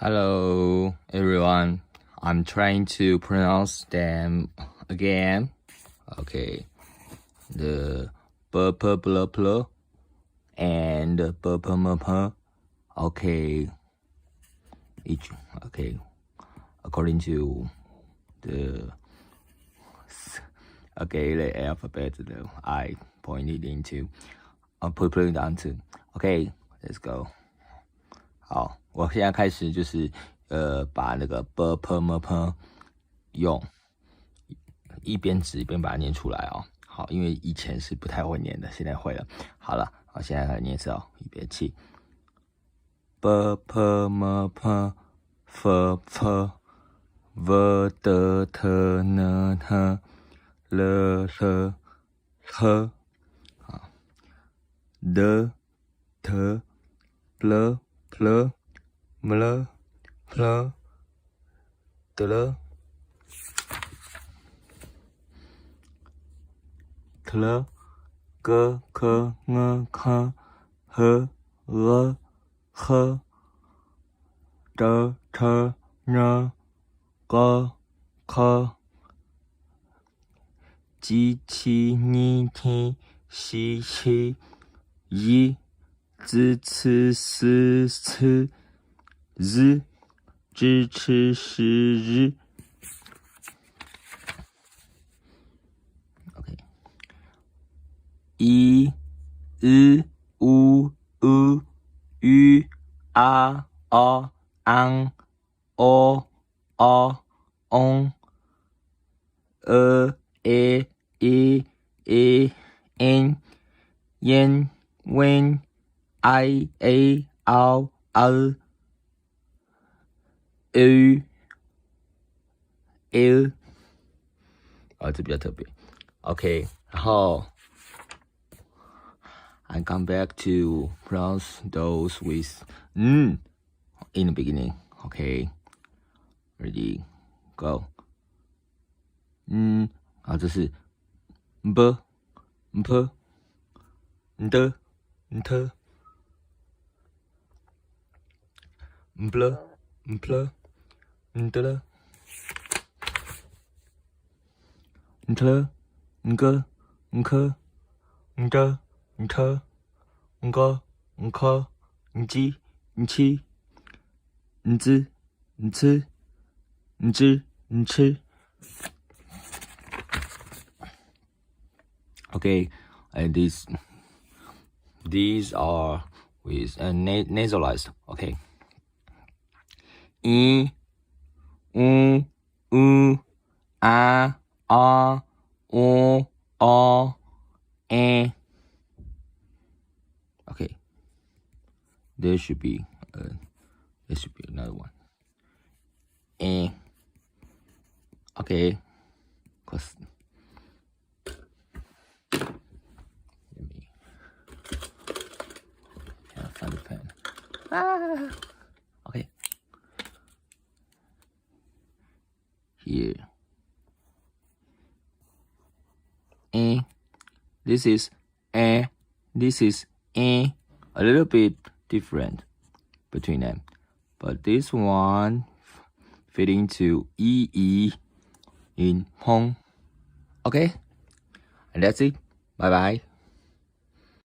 Hello everyone, I'm trying to pronounce them again. Okay, the b p bl pl and b p m p. Okay, each, okay, according to the, okay, the alphabet that I pointed into, I put it down to. Okay, let's go. 好，我現在開始就是把那個 b p m p 用一邊指一邊把它念出來哦。好，因為以前是不太會念的，現在會了。好了，我現在開始念一次哦，預備起。b p m p f p v d t n t l l h 好，d t bl pl ml pl dl tl g k ng k h l h d ch n g k j q n t x q y z c s ç z zh ch sh r。OK， i u u u u a o an o o on e e i i n yan wen i a o l u l，啊，這比較特別。OK，然後 I come back to pronounce those with n in the beginning. OK, ready, go. 嗯，啊，這是 b p d t bl pl dl tl g k d ch g k j q z c zh ch. Okay, and these are with a nasalized. Okay. I, U, U, A, A, O, O, E. Okay. There should be another one. E. Okay. 'Cause let me find the pen. Ah. Okay. Here. A. This is A. This is A. A little bit different between them. But this one fit into E E in 風. Okay? And that's it. Bye bye.